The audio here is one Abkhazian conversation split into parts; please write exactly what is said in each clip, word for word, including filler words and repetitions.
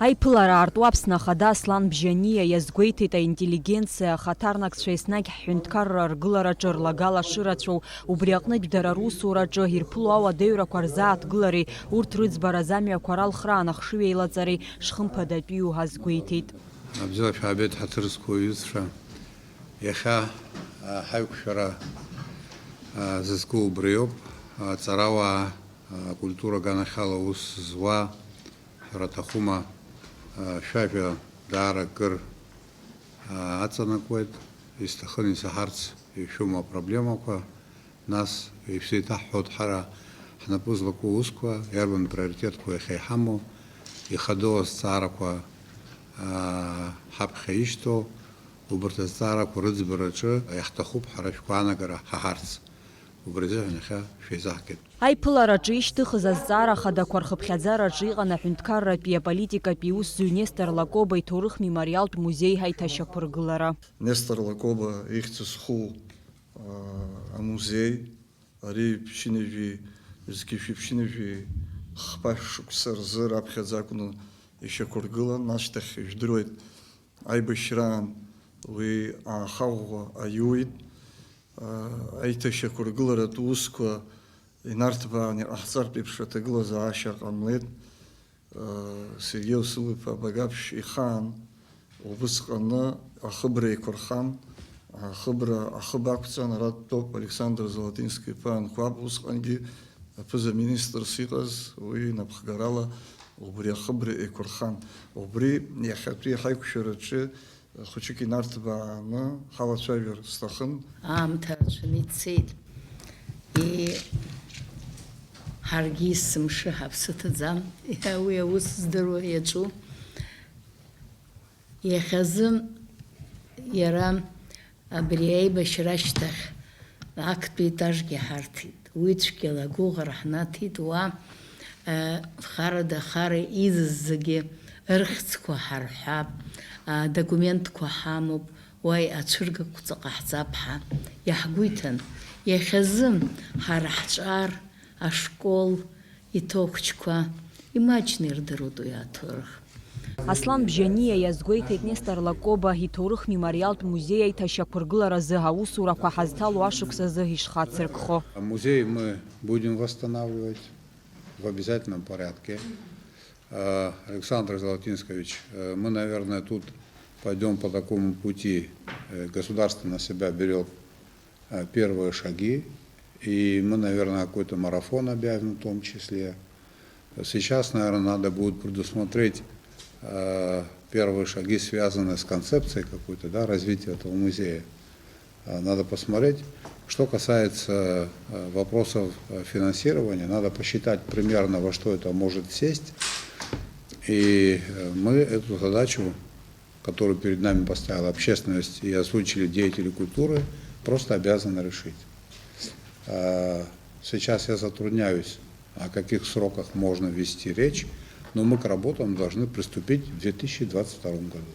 Аиԥылара аартуа Аԥсны Ахада Аслан Бжьаниа иазгәеиҭеит, аинтеллигенциа ахаҭарнакцәа еснагь ҳҳәынҭқарра аргылараҿы рлагала шырацәоу, убри аҟнытә дара русураҿы ирԥыло ауадаҩрақәа рзааҭгылареи урҭ рыӡбаразы амҩақәа ралхраан ахшыҩеилаҵареи шхымԥадатәиу азгәеиҭеит. Абзиала шәаабеит, ҳаҭыр зқәу аҩызцәа. Иахьа, а, ҳаиқәшәара, а, зызку убриоуп. Аҵарауаа, а, акультура аганахьала аус зуа, ҳәара аҭахума, а, шәажәа даара акыр, а, аҵанакуеит. Исҭахын исаҳарц ишәымоу апроблемақәа. Нас ишәзеиҭаҳҳәоит ҳара ҳнапы злаку аусқәа, иарбан приоритетқәа иахьа иҳамоу, ихадоу азҵаарақәа, аа, ҳаԥхьа ишьҭоу, убарҭ азҵаарақәа рыӡбараҿы иаҳҭахуп ҳара шәгәаанагара ҳаҳарц. Убри азыҳәан иахьа шәеизаҳгеит. Аиԥылараҿы ишьҭыхыз азҵаара хадақәа рхыԥхьаӡараҿы иҟан аҳәынҭқарратәи аполитикатәи иусзуҩ Нестор Лакоба иҭоурых мемориалтә музеи ҳаиҭашьақәыргылара. Нестор Лакоба ихьӡ зху, аа, амузеи, ари ԥшьынҩажәи, зқьи жәшәи ԥшьынҩажәи хԥа шықәса рзы раԥхьаӡа акәны ишьақәыргылан, ашьҭахь ижәдыруеит, аибашьраан уи аахаӷәӷәа аиуит. Аиҭашьақәыргыларатә усқәа инарҭбааны иҟаҳҵартә еиԥш аҭагылазаашьа ҟамлеит. Сергеи Усыл-иԥа Багаԥшь ихаан убысҟаны ахыбра еиқәырхан, ахыбра, ахыб ақәҵан, ара дтәоуп Александр Золотински-иԥа Анқәаб, усҟангьы аԥыза-министрс иҟаз, уи напхгарала убри ахыбра еиқәырхан. Убри иахьатәи ҳаиқәшәараҿы хәыҷык инарҭбааны ҳалацәажәар сҭахын. Аамҭа рацәаны ицеит. Е, ҳаргьы есымша ҳаԥсы ҭаӡам, уи аус здыруа иаҿу. Иахьазы иара абри аибашьра ашьҭахь актәи етажгьы ҳарҭеит. Уи цәгьала агәыӷра ҳнаҭеит, уа, э, харада-хара изыззагьы рыхьӡқәа ҳарҳәап, а, документқәа ҳамоуп, уа ацәыргақәҵа ҟаҳҵап ҳәа иаҳгәы иҭан. Иахьазы ҳара ҳҿар, ашкол, иҭоу ахәыҷқәа имаҷны ирдыруеит уи аҭоурых. Аслан Бжьаниа иазгәеиҭеит Нестор Лакоба иҭоурых мемориалтә музеи аиҭашьақәыргыларазы аусурақәа ҳазҭало ашықәс азы ишхацыркхо. Музей мы будем восстанавливать в обязательном порядке. Э, Александр Золотинскович, э, мы, наверное, тут пойдём по такому пути. Э, государство на себя берёт э, первые шаги. И мы, наверное, какой-то марафон объявим в том числе. Сейчас, наверное, надо будет предусмотреть, э, первые шаги, связанные с концепцией какой-то, да, развития этого музея. Э, надо посмотреть. Что касается, э, вопросов, э, финансирования, надо посчитать примерно, во что это может сесть. И, э, мы эту задачу, которую перед нами поставила общественность и озвучили деятели культуры, просто обязаны решить. А, сейчас я затрудняюсь, о каких сроках можно вести речь, но мы к работам должны приступить в две тысячи двадцать втором году.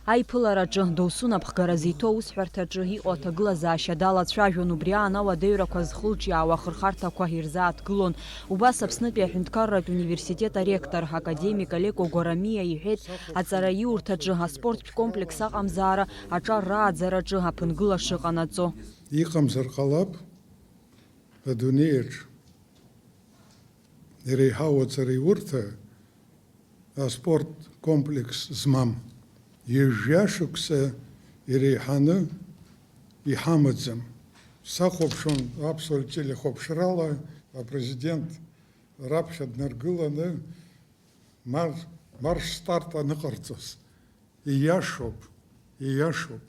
Аиԥылараҿы, досу напхгара зиҭо аусҳәарҭаҿы иҟоу аҭагылазаашьа далацәажәон, убри аан ауадаҩрақәа зхылҿиаауа ахырхарҭақәа ирзааҭгылон. Убас Аԥснытәи аҳәынҭқарратә университет аректор, академик Олеко Гәарамиа иҳәеит, аҵараиурҭаҿы аспорттә комплекс аҟамзаара аҿар рааӡараҿы аԥынгыла шыҟанаҵо. Иҟамзар ҟалап адунеиаҿ иреиҳау аҵараиурҭа аспорт комплекс змам. Ҩажәа шықәса иреиҳаны иҳамаӡам. Сахәаԥшуан аԥсуа телехәаԥшрала апрезидент раԥхьа днаргыланы марш, марш старт аныҟарҵоз. Ииашоуп, ииашоуп.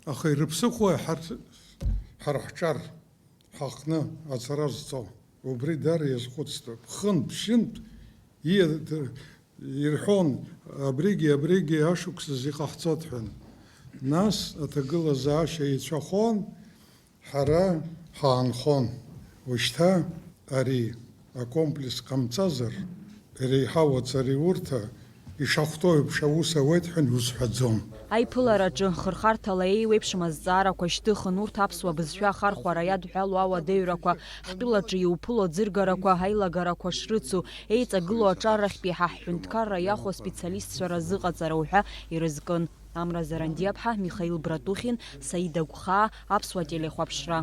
Аха ирыԥсыхәои ҳарҭ, ҳара ҳҿар, ҳаҟны ацара зҵо? Убри даара иазхәыцтәуп. Хынтә-ԥшьынтә иа-, ирҳәон, абригьы, абригьы ашықәсазы иҟаҳҵоит ҳәа. Нас аҭагылазаашьа еицәахон, ҳара ҳаанхон. Ушьҭа ари акомплекс ҟамҵазар, иреиҳау аҵараиурҭа Ишахәҭоу еиԥш аус ауеит ҳәа узҳәаӡом. Аиԥылараҿы хырхарҭала еиуеиԥшым азҵаарақәа шьҭыхын, урҭ аԥсуа бызшәа ахархәара иадҳәалоу ауадаҩрақәа, ҳтәылаҿы иуԥыло аӡыргарақәа, аилагарақәа шрыцу, еиҵагылоу аҿарахьтәи ҳа ҳҳәынҭқарра иахәо специалистцәа разыҟаҵара уҳәа ирызкын. Амра Зарандиаԥҳа, Михаил Братухин, Саида Гәхаа, Аԥсуа телехәаԥшра.